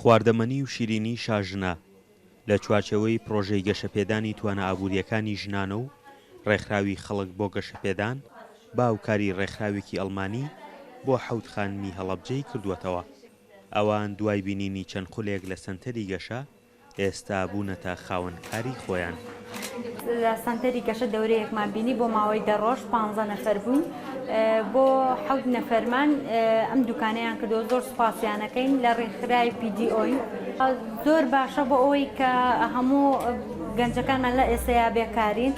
خواردەمەنی و شیرینی شاژنە لە چوارچێوەی پڕۆژەی گەشەپێدانی توانا ئابوورییەکانی ژنانە و ڕێکخراوی خەڵک بۆ گەشەپێدان بە هاوکاری ڕێکخراوێکی ئەڵمانی بۆ حەوت خانمی هەڵەبجەی کردووەتەوە. ئەوان دوای بینینی چەند خولێک لە سەنتەری گەشە، ئێستا بوونەتە خاوەن کاری خۆیان. لە سەنتەری گەشە دەورەیەکمان بینی بۆ ماوەی دە ڕۆژ پانزە نەفەر بووین بۆ حەوت نەفەرمان ئەم دوکانەیان کردەوە زۆر سوپاسیانەکەین لە ڕێکخراوی پیدیئۆین زۆر باشە بۆ ئەوەی کە هەموو گەنجەکانمان لە ئێسەیا بێکارین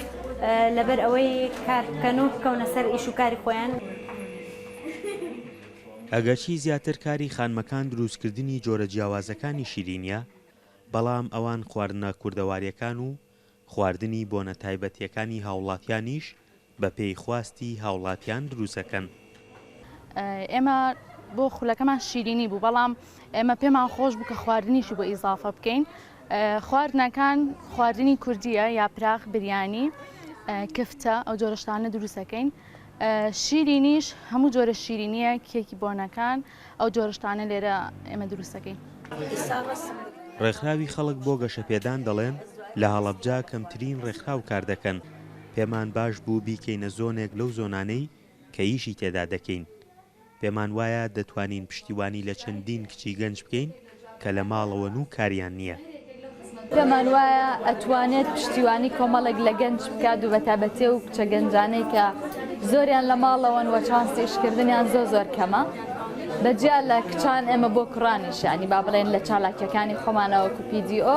لەبەر ئەوەی کار بکەن و بکەونە سەر ئیش و کاری خۆیان. ئەگەرچی زیاتر کاری خانمەکان دروستکردنی جۆرە جیاوازەکانی شیرینیە، بەڵام ئەوان خواردنە کوردەواریەکان و خواردنی بۆنە تایبەتیەکانی هاوڵاتیانیش بەپێی خواستی هاوڵاتیان دروستەکەن. ئێمە بۆ خولەکەمان شیرینی بوو، بەڵام ئێمە پێمان خۆش بوو کە خواردنیشی بۆ ئیزافە بکەین. خواردنەکان خواردنی کوردیە، یاپراخ، بریانی، کفتە، ئەو جۆرە شتانە دروستەکەین. شیرینیش هەموو جۆرە شیرینیە، کێکی بۆنەکان، ئەو جۆرە شتانە لێرە ئێمە دروستەکەین. ڕێکخراوی خەڵک بۆ گەشەپێدان دەڵێن، لە هەڵەبجە کەمترین ڕێکخراو کاردەکەن، پێمان باش بوو بیکەینە زۆنێک لەو زۆنانەی کە ئیشی تێدا دەکەین. پێمان وایە دەتوانین پشتیوانی لە چەندین کچی گەنج بکەین کە لە ماڵەوەن و کاریان نییە. پێمان وایە ئەتوانێت پشتیوانی کۆمەڵێک لە گەنج بکات و بەتایبەتی ئەو کچە گەنجانەی کە زۆریان لە ماڵەوەن و چانسی ئیشکردنیان زۆر زۆر کەمە. بە جیا لە کچان ئێمە بۆ کوڕانیش یانی با بڵێن لە چالاکیەکانی خۆمانە وەکو پیدیۆ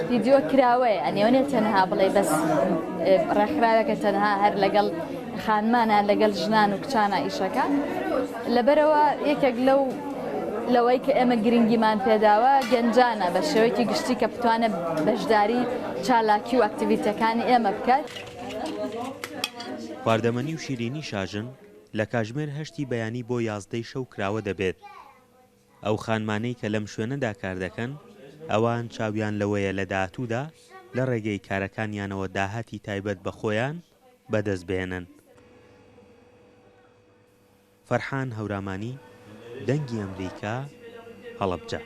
پیدیۆ کراوەیە یانی ئەوە نیە تەنها بڵێ بەس ڕێکخراوێکە تەنها هەر لەگەڵ خانمانە لەگەل ژنان و کچانە ئیشەکە لەبەرەوە یەکێک لەو لەوەی کە ئێمە گرنگیمان پێداوە گەنجانە بە شێوەیەکی گشتی کە بتوانێت بەشداری چالاکی و ئەکتیڤیتەکانی ئێمە بکات. خواردەمەنی و شیرینی شاژن لە کاژمێر هەشتی بەیانی بۆ یازدەی شەو کراوە دەبێت. ئەو خانمانەی کە لەم شوێنەدا کار دەکەن، ئەوان چاویان لەوەیە لە داهاتوودا لە ڕێگەی کارەکانیانەوە داهاتی تایبەت بە خۆیان بەدەست بهێنن. فەرحان هەورامانی، دەنگی ئەمریکا، هەڵەبجە.